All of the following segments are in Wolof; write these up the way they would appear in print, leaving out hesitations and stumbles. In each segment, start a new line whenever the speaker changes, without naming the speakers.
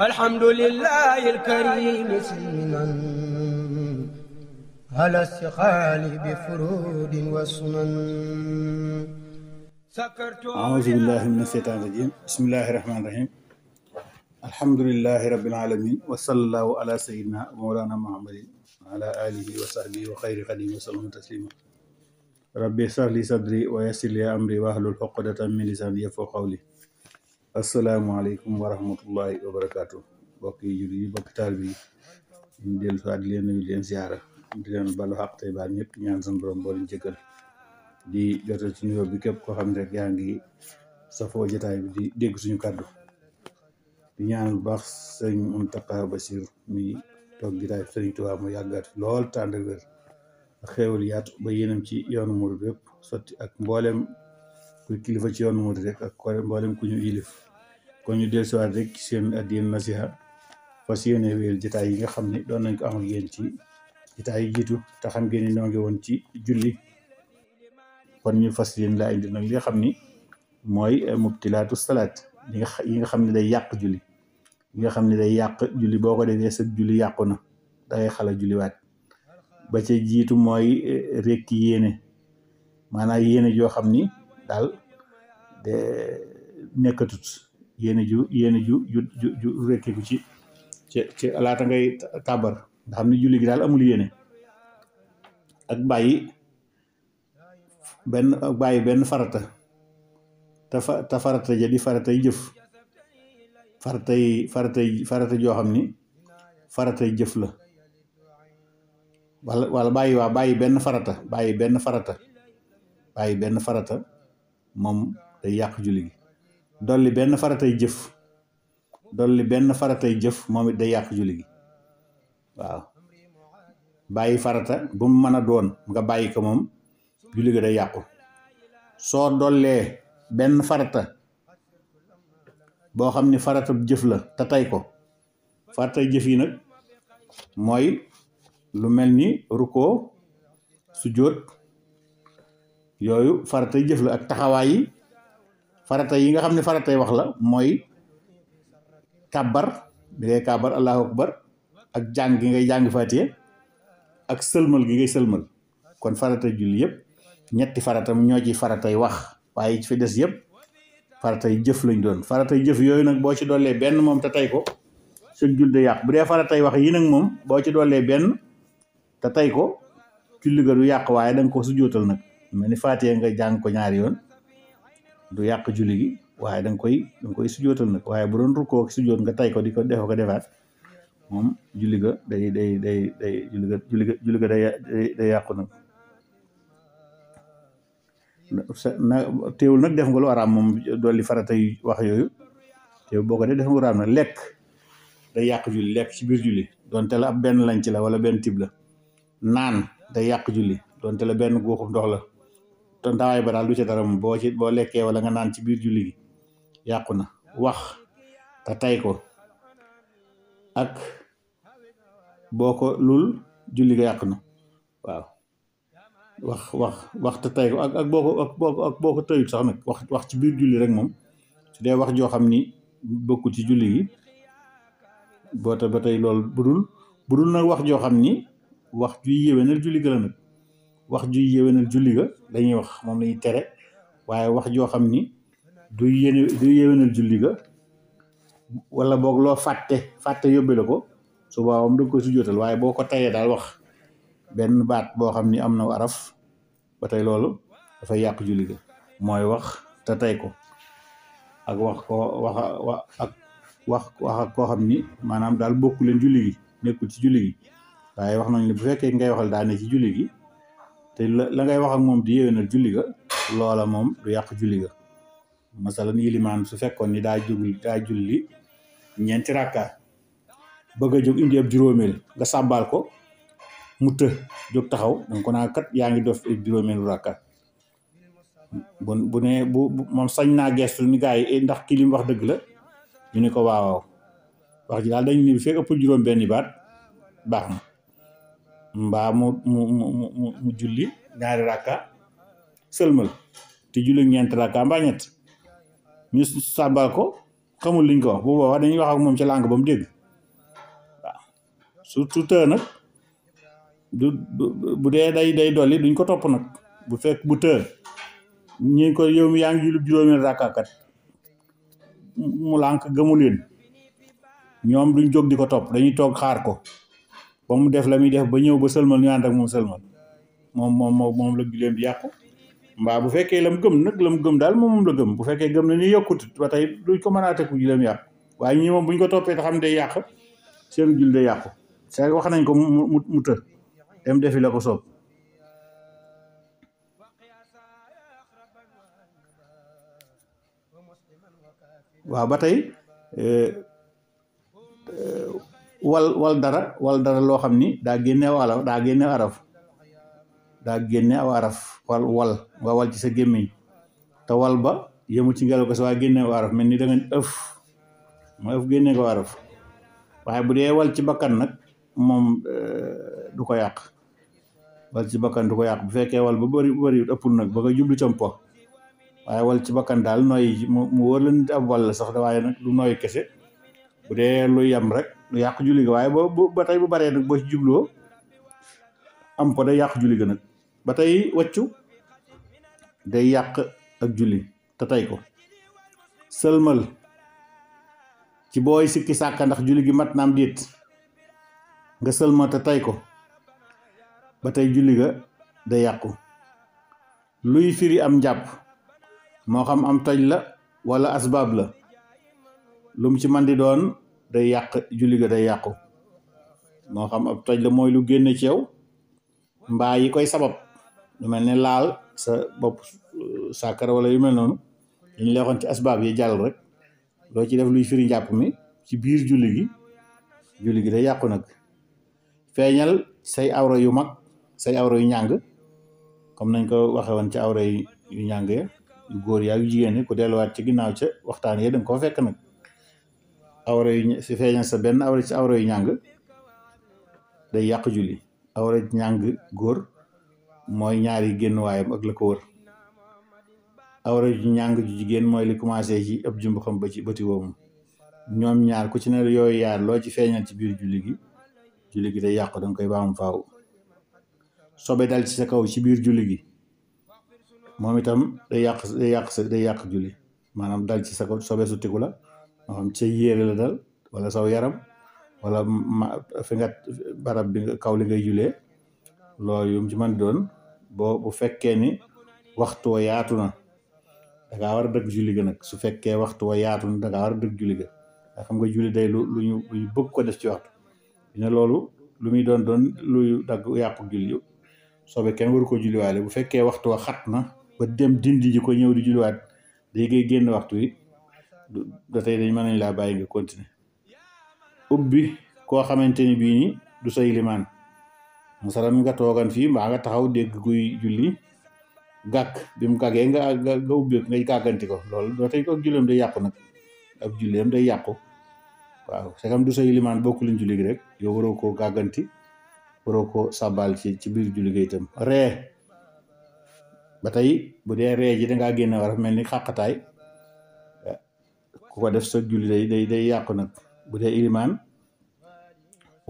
الحمد لله الكريم سنا على استقال بفرود وسنن.
أعوذ بالله من الشيطان الرجيم. بسم الله الرحمن الرحيم. الحمد لله رب العالمين وصلى الله على سيدنا مولانا محمد وعلى آله وصحبه وخير خديمه وسلم تسليما. ربي اشرح لي صدري ويسر لي أمري واحلل عقدة من لساني يفقهوا قولي. asalaamaaleykum wa rahmatullahi wa barakaatu. mbokk yi jullit yi mbokk taalibe yi ñu dellu si waat di leen nuyu di leen ziara di leen balu xaq tey baal ñëpp ñaan seen borom boo leen jëggal di jotal ci nuyoo bi képp koo xam ne rek yaa ngi safoo jotaay bi di dégg suñu kàddu di ñaan bu baax sëñ Mountakha Bassirou mi toog jotaay sëriñ Tuubaa mu yàggaat fi lool tànd ak wér ak xéewal yaatu ba yéenam ci yoonu murid yëpp sotti ak mboolem kuy kilifa ci yoonu murid rek ak mboolem ku ñu yilif kon ñu dellusiwaat rek ci seen Ad-Dine Nasiha fas yéene wéyal jotaay yi nga xam ne doon nañ ko am ak yéen ci jotaay yi jiitu te xam ngeen ni noo ngi woon ci julli kon ñu fas yéene laa indi nag li nga xam ni mooy mubtilaatu salaat yi nga xam ne day yàq julli yi nga xam ne day yàq julli boo ko defee sa julli yàqu na dangay xala julliwaat ba ca jiitu mooy rekki yéene maanaam yéene joo xam ni daal de nekkatut yéene ju rekkiku ci laata ngay kàbbar nga xam ne julli gi daal amul yéene ak bàyyi benn farata te farata ja di faratay jëf farata joo xam ni faratay jëf la wala bàyyi benn farata moom day yàq julli gi dolli benn faratay jëf moom it day yàq julli gi waaw bàyyi farata bu mu mën a doon nga bàyyi ko moom julli gi day yàqu soo dollee benn farata boo xam ni farata jëf la te tey ko faratay jëf yi nag mooy lu mel ni rukkoo sujjóot yooyu faratay jëf la ak taxawaay yi farata yi nga xam ne faratay wax la mooy kàbbar bi ngay kàbbar allahu akbar ak jàng gi ngay jàng faatiha ak sëlmal gi ngay sëlmal kon faratay julli yëpp ñetti faratam ñoo ci faratay wax waaye ci fi des yëpp faratay jëf lañ doon faratay jëf yooyu nag boo ci dollee benn moom te tey ko sa julli day yàq bu dee faratay wax yi nag moom boo ci dollee benn te tey ko julli ga du yàq waaye da nga ko sujjóotal nag mel ni faatiha nga jàng ko ñaari yoon du yàq julli gi waaye da nga koy sujjóotal nag waaye bu doon rukkoo ak sujjóot nga tay ko di ko defaat moom julli ga day yàqu nag teewul nag def nga lu araam moom dolli farata yu wax yooyu teewul boo ko def nga lu araam nag lekk day yàq julli lekk ci biir julli donte la ab benn lañ ci la wala benn tib la naan day yàq julli donte la benn guuxum ndox la te ndawaay ba daal du ci dara moom boo lekkee wala nga naan ci biir julli gi yàqu na wax te tay ko ak boo ko lul julli ga yàqu na waaw wax te tay ko ak boo ko tëyut sax nag wax ci biir julli rek moom su dee wax joo xam ni bokkul ci julli gi ba tey loolu budul nag wax joo xam ni wax juy yéwénal julli ga la nag wax juy yéwénal julli ga dañuy wax moom lañuy tere waaye wax joo xam ni du yéwénal julli ga wala boog loo fàtte yóbbe la ko su boobaa moom da nga koy sujjóotal waaye boo ko tayee daal wax benn baat boo xam ni am na araf ba tey loolu dafay yàq julli ga mooy wax te tey ko ak wax ak koo xam ni maanaam daal bokku leen julli gi nekkul ci julli gi waaye wax nañ ne bu fekkee ngay waxal daa ne ci julli gi te la ngay wax ak moom di yéwénal julli ga loola moom du yàq julli ga masalan yilimaan su fekkoon ni daa julli ñeenti rakka bëgg a jóg indi ab juróomeel nga sàbbaal ko mu jóg taxaw danga ko naa kat yaa ngi def juróomeelu rakka bu ne bu moom sañ naa gestu ni gaa yi ndax ki li mu wax dëgg la ñu ne ko waaw wax ji daal dañu ni bu fekk ëpp juróom benni baat baax na mbaa mu julli ñaari rakka sëlmal te julli ñeenti rakka mbaa ñett ñu sàbbal ko xamul liñ ko wax bu boobaa dañuy wax ak moom ci langue ba mu dégg waaw surtout të nag bu dee day dolli duñ ko topp nag bu fekk bu të ñu ko yow mi yaa ngi julli juróomi rakkakat mu lànk gëmu leen ñoom duñ jóg di ko topp dañuy toog xaar ko ba mu def la muy def ba ñëw ba sëlmal ñu ànd ak moom sëlmal moom la julleem di yàqu mbaa bu fekkee lam gëm nag lam gëm daal moom la gëm bu fekkee gëm na ni yokkut ba tey duñ ko mën a tekku julleem yàqu waaye ñi moom buñ ko toppee te xam day yàq seen jull day yàqu c'est wax nañ ko mu të dem defi la ko soob waaw ba tey wal dara loo xam ni daa génne aw araf wal nga wal ci sa gémmiñ te wal ba yëmu ci ngelaw ko sa waaye génne aw araf mel ni da nga ëf génne ko araf waaye bu dee wal ci bakkan nag moom du ko yàq wal ci bakkan du ko yàq bu fekkee wal ba bëri ëppul nag ba nga jublu campo waaye wal ci bakkan daal nooy mu wër la nit ab wal sax da waaye nag du nooy kese bu dee lu yem rek du yàq julli ga waaye ba tey bu baree nag boo ci jubloo am po day yàq julli ga nag ba tey waccu day yàq ak julli te tey ko sëlmal ci booy sikki sàkka ndax julli gi mat naam déet nga sëlmal te tey ko ba tey julli ga day yàqu luy firi am njàpp moo xam am toj la wala asbaab la lu mu ci man di doon day yàq julli ga day yàqu moo xam ab toj la mooy lu génne ci yow mbaa yi koy sabab lu mel ne laal sa bopp sàkkara wala yu mel noonu dañu lay waxoon ci asbaab yi jàll rek loo ci def luy firi njàpp mi ci biir julli gi day yàqu nag feeñal say awra yu mag say awra yu ñàng comme nañ ko waxe woon ci awra yu ñàng ya yu góor yaa yu jigéen ñi ku delluwaat ci ginnaaw ca waxtaan yi danga koo fekk nag awra yu si feeñal sa benn awra ci awra yu ñàng day yàq julli awra ñàng góor mooy ñaari génn waayam ak la ko wër awra ju ñàng ju jigéen mooy li commencé ci ëpp jumb xam ba ci bëti woomu ñoom ñaar ku ci ne yooyu yaar loo ci feeñal ci biir julli gi day yàqu danga koy baamu faaw sobe dal ci sa kaw ci biir julli gi moom itam day yàq julli maanaam dal ci sa kaw sobe su tiku la moo xam sa yére la dal wala saw yaram wala fi nga barab bi nga kaw li ngay julee loolu yu mu ci mën doon bu fekkee ni waxtu wa yaatu na dangaa war a dëgg julli ga nag su fekkee waxtu wa yaatu na dangaa war a dëgg julli ga nga xam nga julli day lu ñu bëgg ko def ci waxtu dina loolu lu muy doon luy dagg yàqu julli sobe kenn waru ko julliwaale bu fekkee waxtu wa xat na ba dem dindi ji ko ñëw di julliwaat day ngay génn waxtu wi da tey dañ mën nañ laa bàyyi nga continuer ubbi koo xamante ni bii ni du say limaan masalan nga toogan fii mbaa nga taxaw dégg kuy julli gàkk bi mu gàggee nga ubbi ngay gàgganti ko loolu doo tey ko ak julleem day yàqu nag ak julleem day yàqu waaw c'est comme du say limaan bokku luñ julli gi rek yow waroo koo gàgganti waroo ko sàbbaal ci biir julli gi itam ree ba tey bu dee ree ji dangaa génne war a mel ni xàqataay ku ko def sa julli day yàqu nag bu dee ilimaan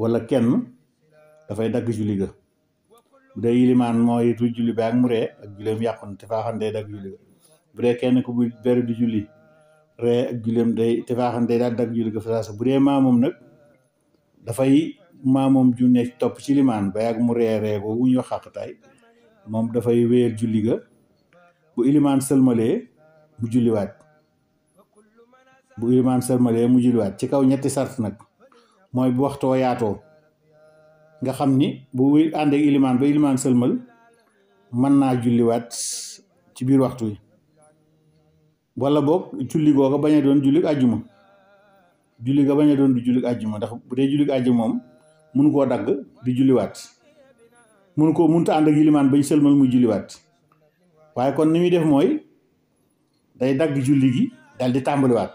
wala kenn dafay dagg julli ga bu dee ilimaan mooy tu julli ba ak mu ree ak julleem yàqu na te faaxan day dagg julli ga bu dee kenn ku bu beru di julli ree ak julleem day te faaxan day daal dagg julli ga fa bu dee maamoom nag dafay maamoom ju nekk topp ci limaan ba yàgg mu ree ko wu ñu xàqtaay moom dafay wéer julli ga bu ilimaan sëlmalee mu julliwaat ci kaw ñetti sart nag mooy bu waxtoo yaatoo nga xam ni bu ànd ak ilimaan ba ilimaan sëlmal mën naa julliwaat ci biir waxtu wi wala boog julli googa bañ a doon julli àjjuma julli ga bañ a doon du julli àjjuma ndax bu dee julli àjjuma moom mënu koo dagg di julliwaat mënta ànd ak ilimaan bañ sëlmal muy julliwaat waaye kon ni muy def mooy day dagg julli gi dal di tàmbaliwaat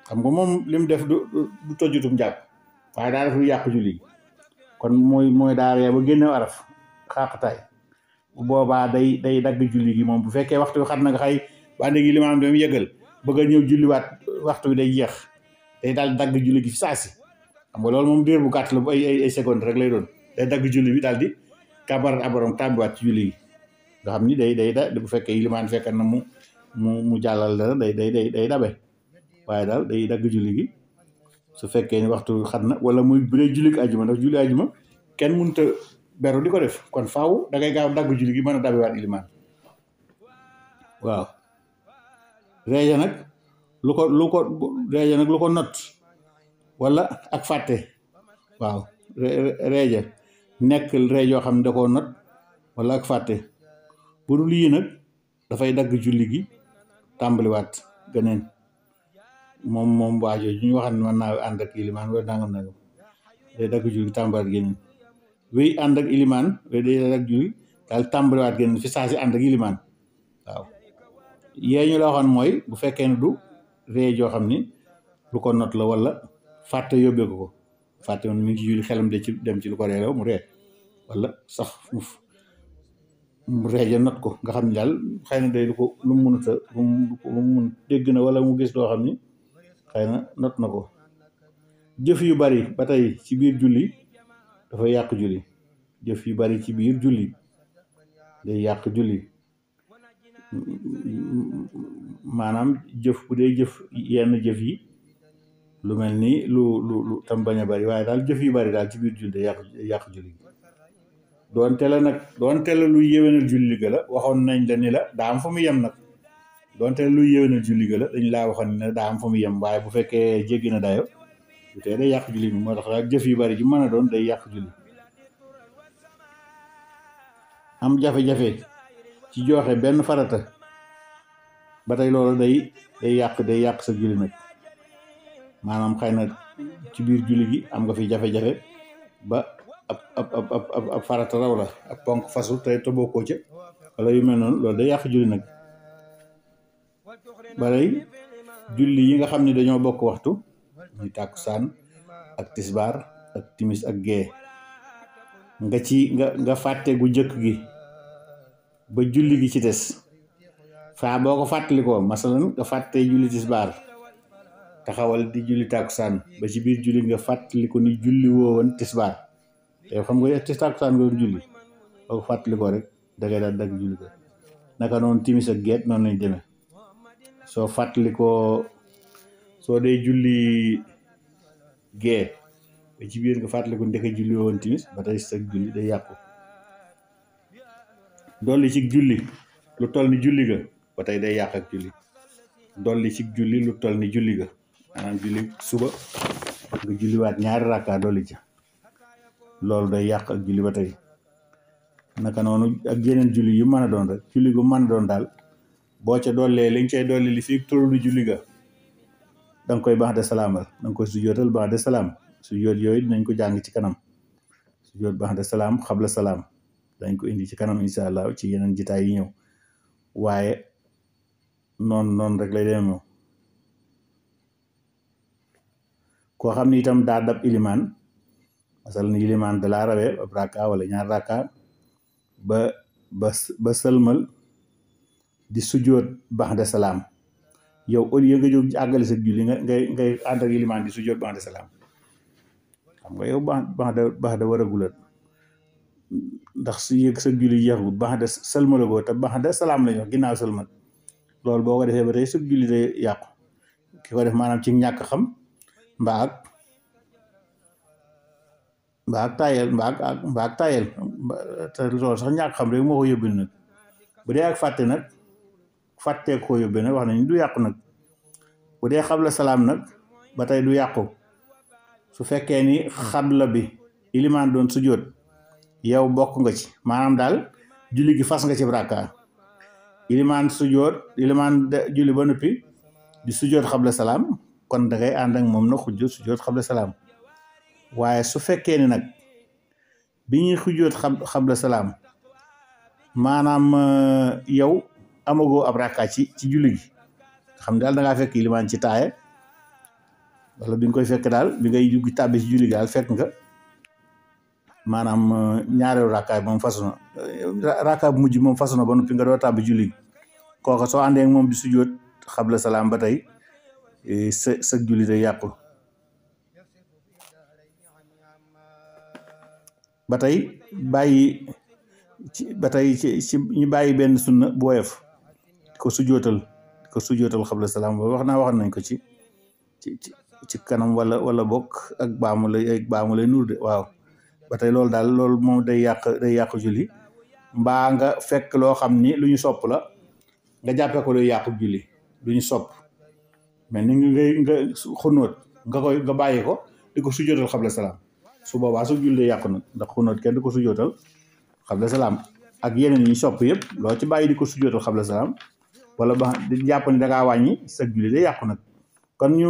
xam nga moom li mu def du tojjutum jàpp waaye daa def lu yàq julli gi kon mooy daa ree ba génne araf xàqtaay bu boobaa day dagg julli gi moom bu fekkee waxtu wi xat na nga xay ba ànd ak ilimaan ba mu yëgal bëgg a ñëw julliwaat waxtu wi day jeex day daal dagg julli gi fi saasi xam nga loolu moom diir bu gàtt la bu ay seconde rek lay doon day dagg julli bi daal di kabarat aborom tàmbiwaat ci julli gi nga xam ni day bu fekkee ilimaan fekk na mu jàllal dara day dabe waaye daal day dagg julli gi su fekkee ni waxtu xat na wala muy bu dee julli ajuma ndax julli ajuma kenn mënut a beru di ko def kon faaw da ngay gaaw dagg julli gi mën a dabewaat ilimaan waaw reeja nag lu ko not wala ak fàtte waaw reeja nekk reej yoo xam ne da koo not wala ak fàtte bu dul yii nag dafay dagg julli gi tàmbaliwaat geneen moom waajoo ñu waxam ne mën naa ànd ak ilimaan wala nangam day dagg julli tàmbaliwaat geneen wéy ànd ak ilimaan wéy day dagg julli daal tàmbaliwaat geneen fi saa si ànd ak ilimaan waaw yee ñu la waxoon mooy bu fekkee ne du ree joo xam ni lu ko not la wala fàtte yóbbee ko fàtte woon mi ngi ci julli xelam de ci dem ci lu ko reeloo mu ree wala sax mu reeja not ko nga xam ne daal xëy na day lu mu mënut a lu mu mun dégg na wala mu gis loo xam ni xëy na not na ko jëf yu bari ba tey ci biir julli dafay yàq julli jëf yu bari ci biir julli day yàq julli maanaam jëf bu dee jëf yenn jëf yi lu mel ni lu tam bañ a bari waaye daal jëf yu bari daal ci biir julli day yàq julli doonte la luy yéwénal julli ga la waxoon nañ la ni la daa am fa mu yem nag doonte la luy yéwénal julli ga la dañ laa waxoon ne daa am fa mu yem waaye bu fekkee jéggi na dayo bu tee day yàq julli bi moo tax daal jëf yu bari ju mën a doon day yàq julli am jafe-jafe ci joxe benn farata ba tey loolu day yàq sa julli nag maanaam xëy na ci biir julli gi am nga fi jafe-jafe ba ab farata raw la ab ponk fasu te bokkoo ca wala yu mel noonu loolu day yàq julli nag ba tey julli yi nga xam ne dañoo bokk waxtu muy tàkkusaan ak tisbaar ak timis ak gee nga fàtte gu jëkk gi ba julli gi ci des faa boo ko fàttalikoo masalan nga fàtte julli tisbaar taxawal di julli tàkkusaan ba ci biir julli nga fàttaliku ni julli woowoon tisbaar te xam nga tàkkusaan nga doon julli boo ko fàttalikoo rek dangay daal dagg julli ko naka noonu timis ak geet noonu lañ demee soo fàttalikoo soo dee julli gee ba ci biir nga fàttaliku ndeke julli woowoon timis ba tey sa julli day yàqu dolli ci julli lu toll ni julli ga ba tey day yàq ak julli dolli ci julli lu toll ni julli ga maanaam julli suba nga julliwaat ñaari rakka dolli ca loolu day yàq ak julli ba tey naka noonu ak yeneen julli yu mën a doon rek julli gu mën a doon daal boo ca dollee li nga cay dolli li fi tollu julli ga da nga koy baax de salaamal da nga koy sujootal baax de salaam sujoot yooyu dinañ ko jàng ci kanam sujoot baax de salaam xabla salaam dañ ko indi ci kanam insha allah ci yeneen jitaay yi ñëw waaye noonu rek lay demee koo xam ni itam daa dab ilimaan masal ni ilimaan da laa rawee ab rakka wala ñaar rakka ba sëlmal di sujoot baax de salaam yow au lieu nga jóg àggale sa julli ngay ànd ak ilimaan di sujoot baax de salaam xam nga yow baax de war a gulat ndax su yëg sa julli jeexul baax de sëlmalagoo te baax de salaam lañu wax ginnaaw sëlmal loolu boo ko defee ba tey sa julli day yàqu ki ko def maanaam ci ñàkk xam mbaa ak tayel te loolu sax ñàkk xam rek moo ko yóbbee nag bu dee ak fàtte nag fàttee koo yóbbee nag wax nañu du yàqu nag bu dee xabla salaam nag ba tey du yàqu su fekkee ni xabla bi ilimaan doon sujjóot yow bokk nga ci maanaam daal julli gi fas nga ci rakka ilimaan julli ba noppi di sujjóot xabla salaam kon da ngay ànd ak moom na xujjóot sujjóot xabla salaam waaye su fekkee ni nag bi ñuy xujjóot xabla salaam maanaam yow amagoo ab rakka ci julli gi xam daal da ngaa fekk ilimaan ci taaye wala bi nga koy fekk daal bi ngay dugg tàbbi ci julli gi daal fekk nga maanaam ñaareelu rakkaay moom fasu na rakkaay bu mujj moom fasu na ba noppi nga doo tàbbi julli kooka soo àndee ak moom di sujjóot xabla salaam ba tey sa julli day yàqu ba tey bàyyi ba tey ci ñu bàyyi benn sunna bu woyof ko sujootal xabla salaam wax nañ ko ci kanam wala bokk ak baamu lay nuur de waaw ba tey loolu daal loolu moom day yàq julli mbaa nga fekk loo xam ni lu ñu sopp la nga jàppee ko luy yàqu julli lu ñu sopp mais ni nga xunóot nga bàyyi ko di ko sujootal xabla salaam su boobaa su julli day yàqu nag ndax xunóot kenn di ko sujootal xabla salaam ak yeneen yi sopp yëpp loo ci bàyyi di ko sujootal xabla salaam wala ba di jàpp ni da ngaa wàññi sa julli day yàqu nag kon ñu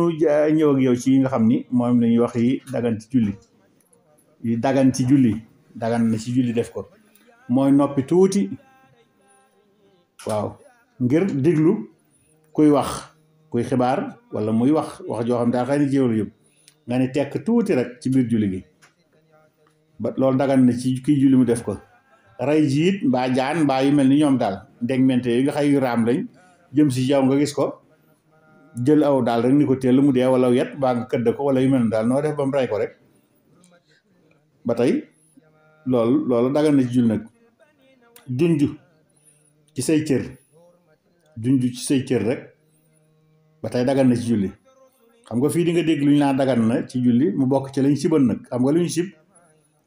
ñëw ak yow ci yi nga xam ni moom la ñuy wax yi dagan ci julli dagan na ci julli def ko mooy noppi tuuti waaw ngir diglu kuy xibaar wala muy wax joo xam daa xëy na jéewlu yëpp nga ni tekk tuuti rek ci biir julli gi ba loolu dagan na ci kiy julli mu def ko ray jiit mbaa jaan mbaa yu mel ni ñoom daal ndeg mente yi nga xay yu raam lañ jëm si jaw nga gis ko jël aw daal rek ni ko teel mu dee wala yet baa nga këdd ko wala yu mel ni daal noo def ba mu rey ko rek ba tey loolu dagan na ci julli nag junj ci say cër rek ba tey dagan na ci julli xam nga fii di nga dégg lu ñu naan dagan na ci julli mu bokk ci lañ siban nag xam nga lu ñu sib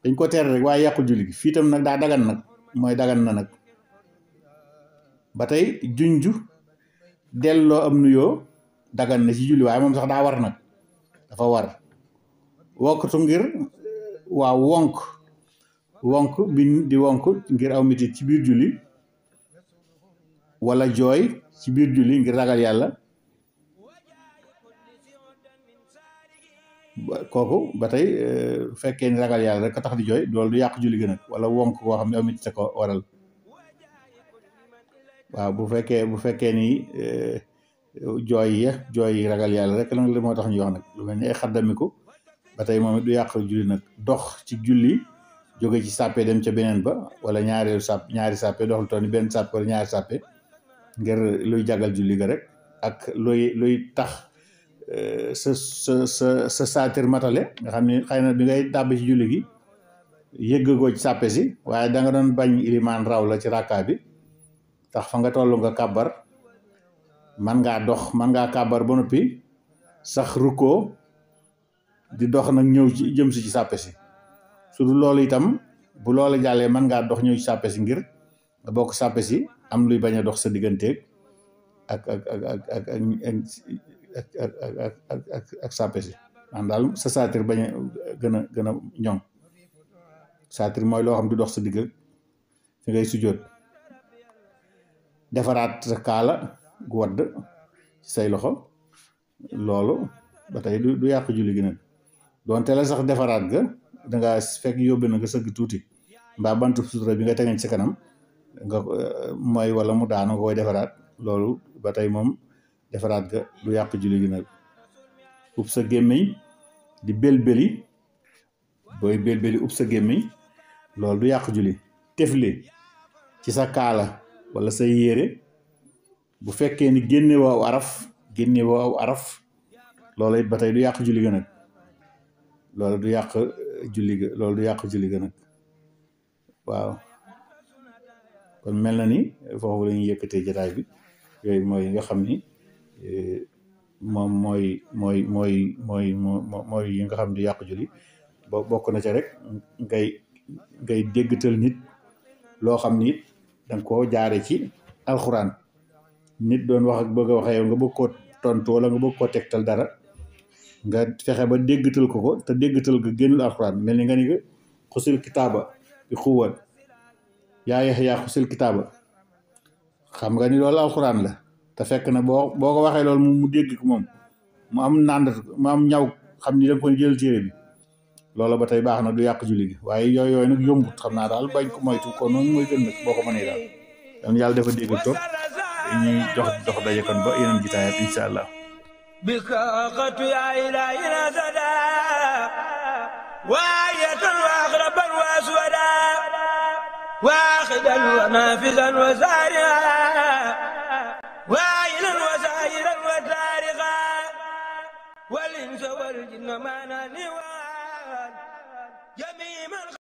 dañ ko tere rek waaye yàqul julli gi fii tam nag daa dagan nag mooy dagan na nag ba tey junj delloo am nuyoo dagan na ci julli waaye moom sax daa war nag dafa war wokkatu ngir waaw wonk bi di wonk ngir aw mitit ci biir julli wala jooy ci biir julli ngir ragal yàlla kooku ba tey fekkee ni ragal yàlla rek ka tax di jooy loolu du yàq julli gi nag wala wonk koo xam ne aw mitit ko waral waaw bu fekkee ni jooy yi ragal yàlla rek la moo tax ñu wax nag lu mel ni ay xaddamiku ba tey moom it du yàq julli nag dox ci julli jóge ci sàppe dem ca beneen ba wala ñaari sàppe doxul toon ni benn sàppe wala ñaari sàppe ngir luy jagal julli ga rek ak luy tax sa saatir matale nga xam ne xëy na bi ngay dàbb ci julli gi yëggagoo ci sàppe si waaye da nga doon bañ ilimaan raw la ci rakkaa bi tax fa nga toll nga kàbbar man ngaa kàbbar ba noppi sax rukkoo di dox nag ñëw ci jëm si ci sàppe si su dul loolu itam bu loolu jàllee man ngaa dox ñëw ci sàppe si ngir nga bokk sàppe si am luy bañ a dox sa digganteeg ak sàppe si maanaam daal sa saatir bañ a gën a ñoŋ saatir mooy loo xam du dox sa digg fi ngay sujjóot defaraat sa kaala gu wadd ci say loxo loolu ba tey du yàq julli gi nag doonte la sax defaraat ga danga fekk yóbbe na nga sëgg tuuti mbaa bantu sutura bi nga tegañ ci kanam nga mooy wala mu daanu nga koy defaraat loolu ba tey moom defaraat ga du yàq julli gi nag ub sa gémmiñ di belbeli booy belbeli ub sa gémmiñ loolu du yàq julli tefli ci sa kaala wala sa yére bu fekkee ni génne woo aw araf loolu it ba tey du yàq julli ga nag loolu du yàq julli ga nag waaw kon mel na ni foofu la ñuy yëkkatee jotaay bi yooyu mooy nga xam ni moom mooy yi nga xam di yàq julli bokk na ca rek ngay déggtal nit loo xam ni danga koo jaare ci alxuraan nit doon wax ak bëgg a waxe yow nga bëgg koo tontu wala nga bëgg koo tegtal dara nga fexe ba déggtal ko te déggtal ga génnul alxuraan mel ni nga ni xusil kitaaba bi xuwat yaa Yaxya xusil kitaaba xam nga ni loolu alxuraan la te fekk na boo ko waxee loolu mu dégg ko moom mu am nàndat mu am ñaw xam ni da nga ko jël téere bi loolu ba tey baax na du yàq julli gi waaye yooyu nag yombut xam naa daal bañ ko moytu ko noonu mooy gën nag boo ko mënee daal dan yàlla dafa dégg toog ñuy dox daje kon ba yeneen gitaayat insha allah
بكاقة يا إلهنا سدا وآية وأغربا وأسودا واخدا ونافذا وزارعا وآيلا وزائرا وتارغا والإنس والجن معنا